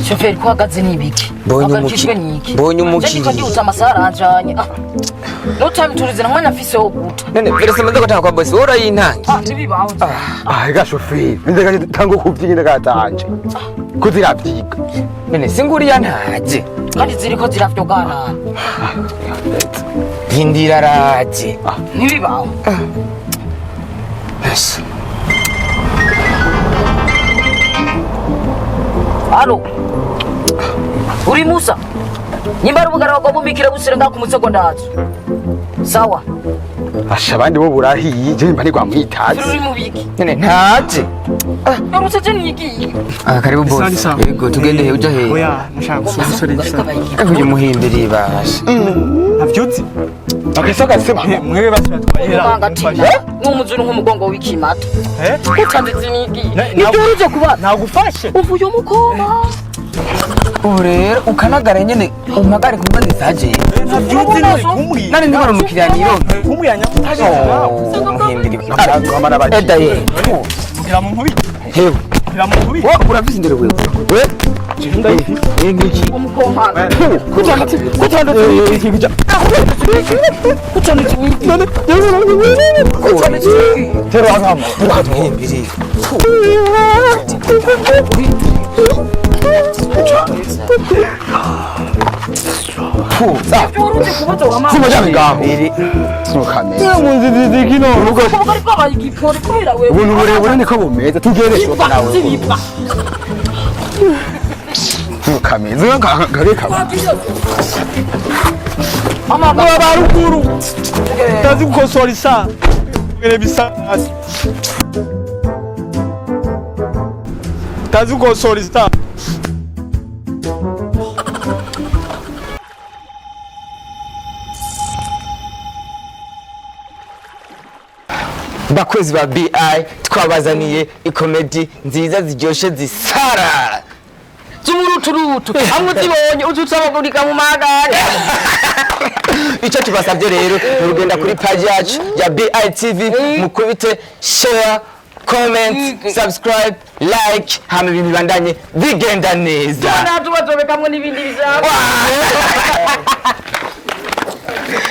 Shoferi, ko uhagaze n'ibiki? Mbonye Uhagarikijwe n'iki? mbonye Je umukiriya. ndiko ndihuta, amasaha aranjanye. Ah. No time turize, na mwana afise wo guta. None verese maze gutanga kwa bosi, wowe urayintange. Ah, ntibibaho. Ah, ega shoferi, ndeka tanga kuvyiga, ndakatanje ko ziravyiga. None singuriya ntaje? Kandi ziriko ziravyogana. Rindira, araje. Ntibibaho. Yes. Alo. Uri Musa? Nyimba ari ubugara bagomba umbikire busire ngaho ku musego, ndazo. Sawa. Asha, abandi bo burahiye, je mba ntigwamwitazi. Uri mu biki? None ntaje? Yorutse je nigiye. Ah, karibu Sawa, bosi. sawa. Yego, tugende he? Uja he? Oya, nashaka gusura umusore gisa. Eh, uyu muhimbiri basha. Ntavyuzi. Akisaka sema. Mwewe basi batwahera. Umuganga tina. N'umuzuru nk'umugongo w'ikimata. Eh? Utanditse nigiye. Na- Nibyo uruje kuba. Nagufashe. Uvuye umukoma. Ubu rero ukanagara nyene umpagare kumva ndisaje. Ntavyuzi nuri kumbwira. None ndibona umukiriya nironke. Kumbwira nyamufashe. Umuhimbiri. Amara baki. Eda ye. Kugira mu nkubi. Hewe. Kugira mu nkubi. Wo urafise indero wewe. We? Eh, ngiki. Umukomana. Kutanditse kutanditse. Utanditse nigiye. Kutanditse. Tero akama. Umuhimbiri. Yorutse kubaza wa Sima jana ngaho. Biri. Ntukameze. Ubugari bwabaye igipori kubera wewe. Ubuntu burebure niko bumeze. Tugere shoka nawe. Zibipa. Ntukameze. Ngareka. Mama. Baruguru. Utazi gukosora isa. Ngere bisa. Utazi gukosora isa. Bakozi ba BI, twabazaniye ikomedi nziza ziryoshe zisara. Zumuruturutu. Hamwe uzibonye uzutsabagurika mu magara. Icyo tubasabye rero ni urugenda kuri page yacu ya BITV, mukubite share, comment, subscribe, like, hama ibintu bibandanye bigenda neza. Tuba tubazobekamwe n'ibindi bizaba. Wah!